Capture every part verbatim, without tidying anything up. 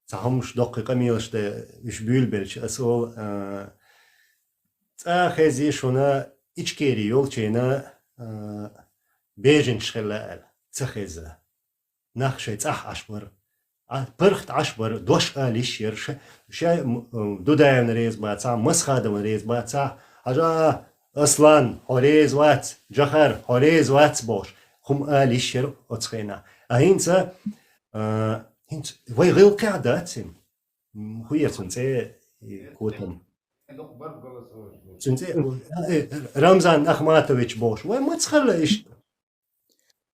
цхьа хӀумаш доккхий къамелаш да, уьш буьйлабелча, ас олу, а, цкъа а хезий шуна Ичкери йолчийн, а, беженцаш хилла аьлла. Ца хеза. Нах шайн цӀахь Ӏаш бара. А, паргӀат Ӏаш бара, дош ала йиш яра, ша, ша, м, м, Дудаевна реза бацахь, Масхадовна реза бацахь, хьажа, Аслан, хьо реза вац, Джохар, хьо реза вац бохуш, хӀума ала йиш яра оцу хенахь. А хӀинца, а, хӀинца вай гӀиллакхехь дац хӀума. М, хӀун яра цуьнан цӀе, и, котам? Цуьнан цӀе, э, Рамзан Ахматович бохуш. Вай маца хилла иштта?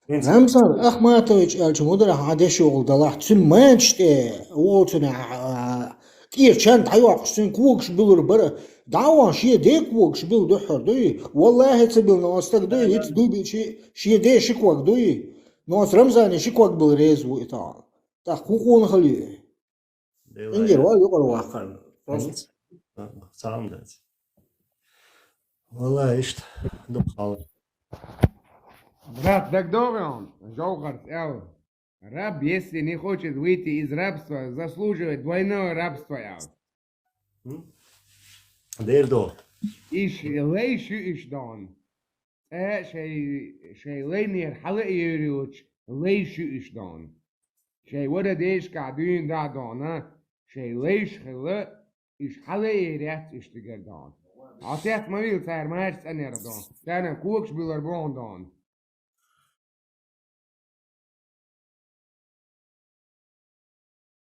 ХӀинца Рамзан Ахматович аьлча, мударахь хьан дешо гӀулдалахь, цуьнан мачаш тӀе, вон цуьнан, а, тӀера чан дӀайоккхуш, цуьнан когаш буьллур бара. ДӀа а вахана, шен ден когаш билла дуьххьара дуй? Валлахьи, ца билла, но стаг дуй, хӀинца дуй бийчи, шен ден ши ког дуй? Но ас Рамзане ши ког билла реза ву и тахана. ТӀаккха хӀун къонахалла ю? Делай. Ингир вай юкъара ваккхарна. Просто. Цхьа хӀума дац. Валлахьи, иштта дукха хала. Брат, дагадогӀий хьуна, Джохарца аьлла: «Раб, если не хочет выйти из рабства, заслуживает двойного рабства», аьлла. М? Дера до. Иш лайш ю иш дона. Цкъа шайн, шайн лайнера хьала а йойр йоцуш, лайш ю иш дона. Шайн вара дешкахь дуьйна дӀа а дона, шайн лайш хилла, иш хьала а йойр яц иш дигар дона. Хьо тет ма вилла цара маьрша цӀанъяр дона. Царна когаш буьллур бу хьуна дона.